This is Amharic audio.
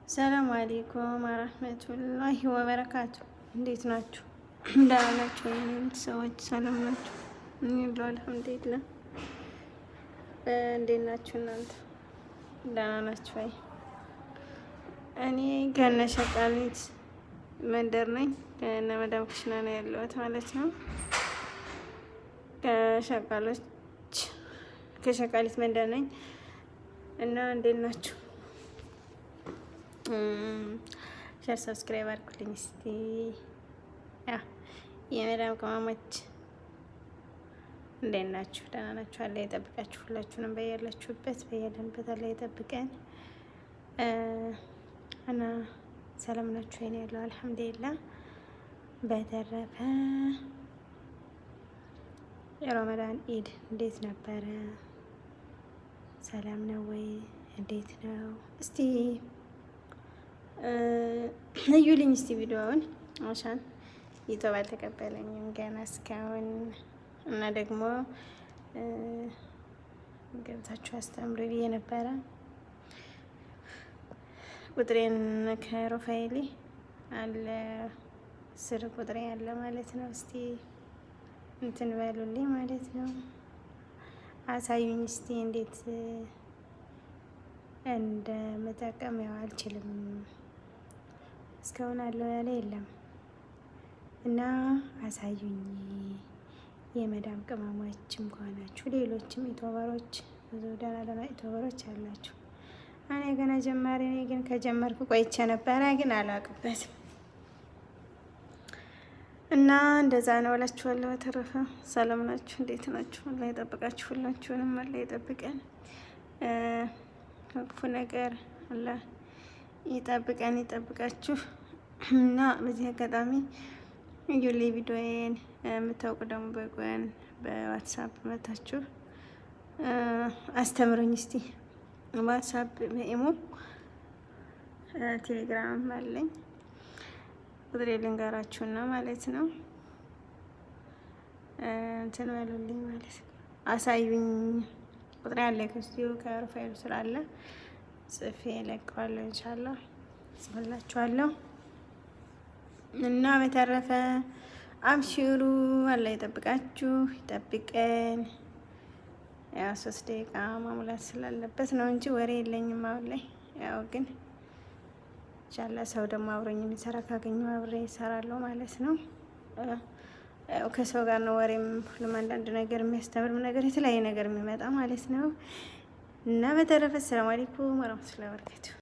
ሰላም አለይኩም ወረህመቱላሂ ወበረካቱ። እንዴት ናችሁ? ደህና ናችሁ? የኔ ሰዎች ሰላም ናችሁ? እኔ ያለው አልሐምዱሊላህ። እንዴት ናችሁ እናንተ? ደህና ናችሁ ወይ? እኔ ከነ ሸቃሊት መንደር ነኝ። ከነ መዳም ኩሽና ነው ያለሁት ማለት ነው። ከሸቃሎች ከሸቃሊት መንደር ነኝ እና እንዴት ናችሁ? Share subscribe አድርጉልኝ እስቲ። ያ የመዳም ቅመሞች እንዴት ናችሁ? ደህና ናችሁ? አላህ ይጠብቃችሁ። ሁላችሁንም በያላችሁበት በያለንበት አላህ ይጠብቀን እና ሰላም ናችሁ? እኔ ያለው አልሐምዱሊላህ። በተረፈ የረመዳን ኢድ እንዴት ነበረ? ሰላም ነው ወይ? እንዴት ነው? እስቲ እዩልኝ እስቲ ቪዲዮውን አሻን ዩቲዩብ አልተቀበለኝም ገና እስካሁን እና ደግሞ ገብታችሁ አስተምሩ ብዬ ነበረ። ቁጥሬን ከሮፋይሌ አለ ስር ቁጥሬ አለ ማለት ነው። እስቲ እንትን በሉልኝ ማለት ነው። አሳዩኝ እስቲ እንዴት እንደምጠቀም። ያው አልችልም እስካሁን አለው ያለ የለም እና አሳዩኝ። የመዳም ቅመሞችም ከሆናችሁ ሌሎችም ኢትዮበሮች ብዙ ደህና ደህና ኢትዮበሮች አላችሁ። እኔ ገና ጀማሪ ነኝ፣ ግን ከጀመርኩ ቆይቼ ነበረ፣ ግን አላውቅበትም እና እንደዛ ነው እላችኋለሁ። በተረፈ ሰላም ናችሁ? እንዴት ናችሁ? አላህ ይጠብቃችሁ፣ ሁላችሁንም አላህ ይጠብቀን ከክፉ ነገር አላህ ይጠብቀን ይጠብቃችሁ። እና በዚህ አጋጣሚ እዩልኝ ቪዲዮዬን የምታውቁ ደግሞ በጎን በዋትሳፕ መታችሁ አስተምሩኝ እስቲ። ዋትሳፕ በኢሞ ቴሌግራም አለኝ ቁጥሬ ልንገራችሁና ማለት ነው እንትን በሉልኝ ማለት ነው አሳዩኝ። ቁጥሬ አለ ከዚሁ ከ profile ኡ ስላለ ጽፌ እለቀዋለሁ። ኢንሻአላህ ጽፍላችኋለሁ። እና በተረፈ አብሽሩ፣ አላህ ይጠብቃችሁ፣ ይጠብቀን። ያው 3 ደቂቃ ማሙላት ስላለበት ነው እንጂ ወሬ የለኝም አሁን ላይ። ያው ግን ኢንሻአላህ ሰው ደግሞ አብሮኝ የሚሰራ ካገኘሁ አብሬ እሰራለሁ ማለት ነው። ያው ከሰው ጋር ነው ወሬም ሁሉም አንዳንድ ነገር የሚያስተምርም ነገር የተለያየ ነገር የሚመጣ ማለት ነው። እና በተረፈ ሰላም አለይኩም ወራህመቱላሂ ወበረካቱ።